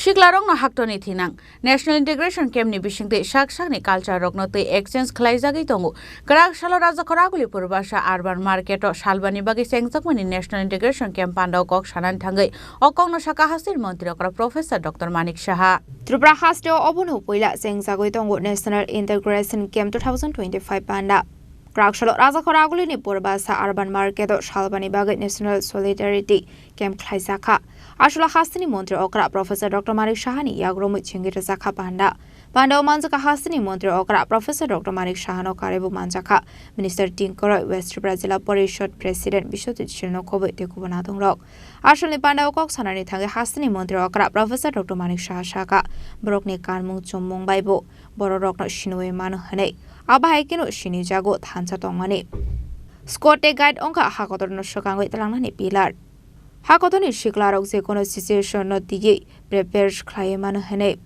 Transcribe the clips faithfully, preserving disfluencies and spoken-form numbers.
Siklarokno haktoni thinang. National Integration Camp ni bisingtwi sak sakni culture rokno twi exchange khlaijagwi tongo. Kwrak salo Rajakhor Aguli Purbasa Urban Market o salbani bagwi chengjakmani National Integration Camp pandao kok sanani thangwi o kokno sakha hasteni montri okra Professor Doctor Manik Saha. Tripura hasteo obono puila chengjagwi tongo National Integration Camp two thousand twenty-five panda. Kwrak salo Rajakhor Agulini Purbasa Urban Market o salbani bagwi National Solidarity Camp khlaijakha. Aswla hasteni montri okra Professor Doctor Manik Sahani yagromwi chengwi rwjakha panda. Pandao manjakha hasteni montri okra Professor Doctor Manik Sahano karwibo manjakha Minister Tingkoroi, West Tripura Jila Porishod President Biswajit Srino khobwi tei kubun adongrok. Aswlni pandao kok sanani thangwi hasteni montri okra Professor Doctor Manik Saha sakha, borokni kanmung chummung bai bo bororokno sinwi mano hwnwi. Abo hai kheno sinijago thansa tongmani. Scout tei guide wngkha hakotorno swkangwi tlangnani pillar. Hakotorni siklarok jekono situation no twiwi prepare khlaiwi mano hwnwi.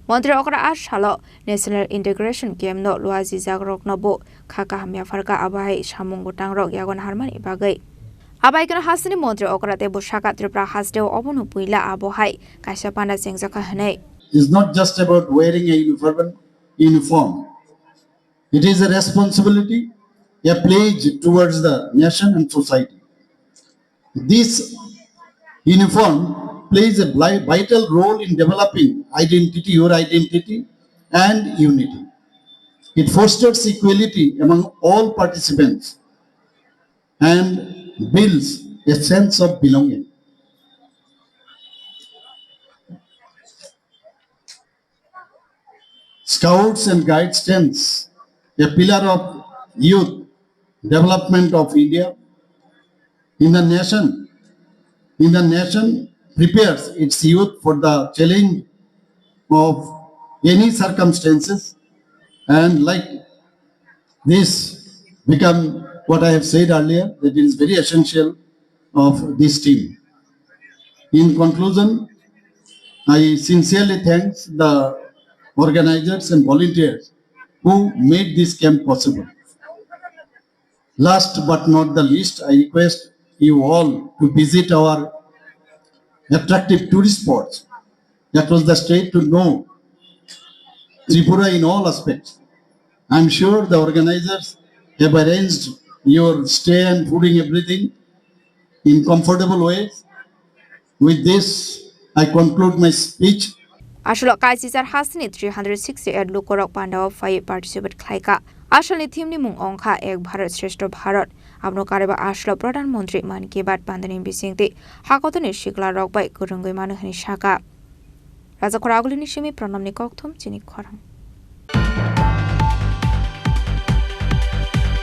Montri okra a salo National Integration Camp no luajijakrokno bo kha kaham yapharkha, abo hai samung gotang rok yago naharmani bagwi. Abo hai kheno hasteni montri okra tei bo sakha Tripura hasteo obono puila abo hai kaisa panda chengjakha hwnwi. Is not just about wearing a uniform, uniform. It is a responsibility, a pledge towards the nation and society. This uniform plays a bli-, vital role in developing identity, your identity, and unity. It fosters equality among all participants and builds a sense of belonging. Scouts and Guides stands a pillar of youth development of India. In the nation, in the nation prepares its youth for the challenge of any circumstances, and like this become what I have said earlier, that it is very essential of this team. In conclusion, I sincerely thanks the organizers and volunteers who made this camp possible. Last but not the least, I request you all to visit our attractive tourist spots across the state to know Tripura in all aspects. I'm sure the organizers have arranged your stay and fooding, everything in comfortable ways. With this, I conclude my speech. Aswlo kaisichar hasteni three hundred sixty-eight lukorok pandao phaiwi participate khlaikha. Aswlni theme ni mung wngkha Ek Bharat Shreshtha Bharat. Abono karwibo aswlo Pradhan Mantri Mann Ki Baat pandani bisingtwi hakotorni siklarok bai kwrwngwi mano hwnwi sakha. Rajakhor Agulini simi Pranamni kokthum chini khorang.